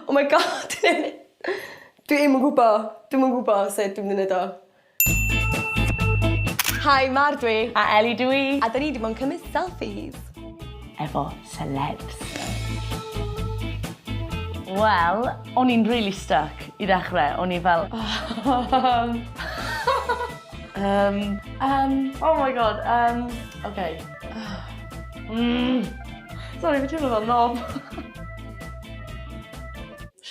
Oh my god! Dwi'm yn gwbo. Dwi'm yn gwbo sut dwi'n mynd i neud o. Hi, Mar dwi. A Ellie dw i. A 'dan ni 'di bod yn cymryd selfies. Efo celebs. Wel, o'n i'n rili styc i ddechre. O'n i fel Yym yym oh my god yym oce. Mm. Sori fi teimlo fel knob.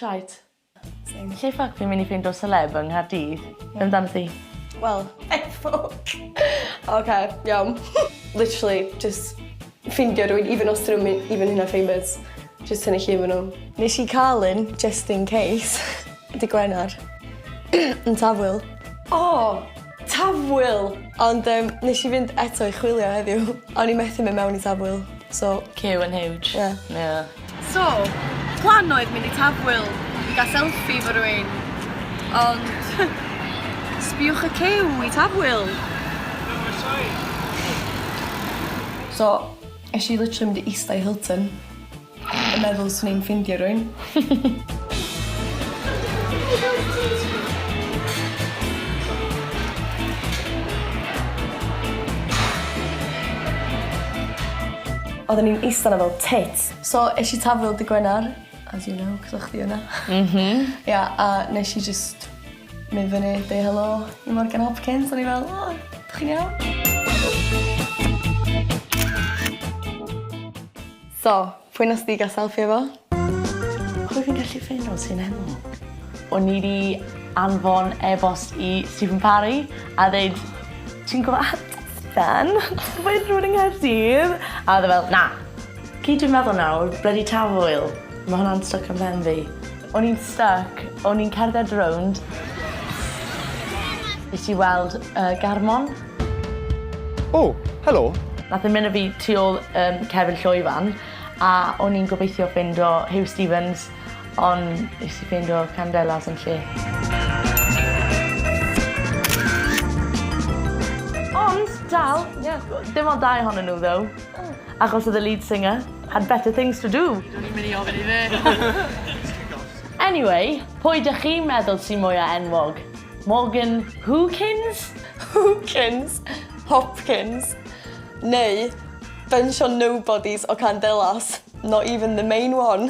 Shite. Same. Lle ffyc fi'n myn' i ffeindo celeb yng Nghaerdydd? Be' amdanat ti? Wel, ffwc. Oce, iawn. Literally, jyst ffindio rywun even os 'dyn nw'm yn even hynna famous. Jyst tynnu llun 'fo n'w. Nesh i ca'l un just in case dy' Gwener yn Tafwyl. O! Tafwyl! Ond yym nesh i fynd eto i chwilio heddiw. O'n i methu myn' mewn i Tafwyl so... Queue yn huge. Ie. Ie. So, plan oedd mynd i Tafwyl i ga'l selfie efo rywun ond sbïwch y ciw i Tafwyl! So, esh i literally mynd i ista i Hilton yn meddwl swn i'n ffindio rywun. Oedden ni'n ista 'na fel tits. So es i Tafwyl dy' Gwener, as you know, 'c'os o' chdi yna. M-hm. Ia, a nesh i jyst mynd fyny, deu helo i Morgan Hopkins, o'n i fel o, 'dach chi'n iawn? So, pwy nes di ga'l selfie efo? Pwy fi'n gallu ffeindo sy'n enwog? O'n i 'di anfon e-bost i Stephen Parry a ddeud ti'n gwbo' Stephen ti'n gwbo unrhyw un yng Nghaerdydd? A o'dd e fel na. Gyd dwi'n meddwl nawr blydi Tafwyl. Ma' hwnna'n styc yn pen fi. O'n i'n styc, o'n i'n cerdded rownd. Nes i weld yy Garmon. O, helo! Nath e myn' â fi tu ôl yym cefn llwyfan a o'n i'n gobeithio ffindo Huw Stephens on' nes i ffeindo Candelas yn lle. Ond dal... Ie. Dim ond dau ohonyn nhw ddo. O. Achos odd y lead singer had better things to do. O'n i'n myn' i ofyn i fe. Anyway, pwy 'dych chi'n meddwl sy mwya enwog? Morgan Hookins? Hookins, Hopkins, neu bunch o nobodies o Candelas, not even the main one.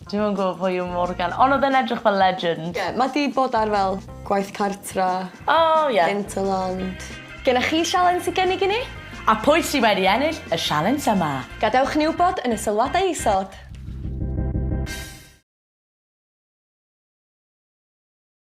Dwi'm yn gwbo pwy yw Morgan, ond odd e'n edrych fel legend. Ie, ma' 'di bod ar fel gwaith cartra. O ie. Interland. Gennych chi sialens i gynnig i ni? A pwy sy wedi ennill y sialens yma? Gadewch ni wybod yn y sylwadau isod.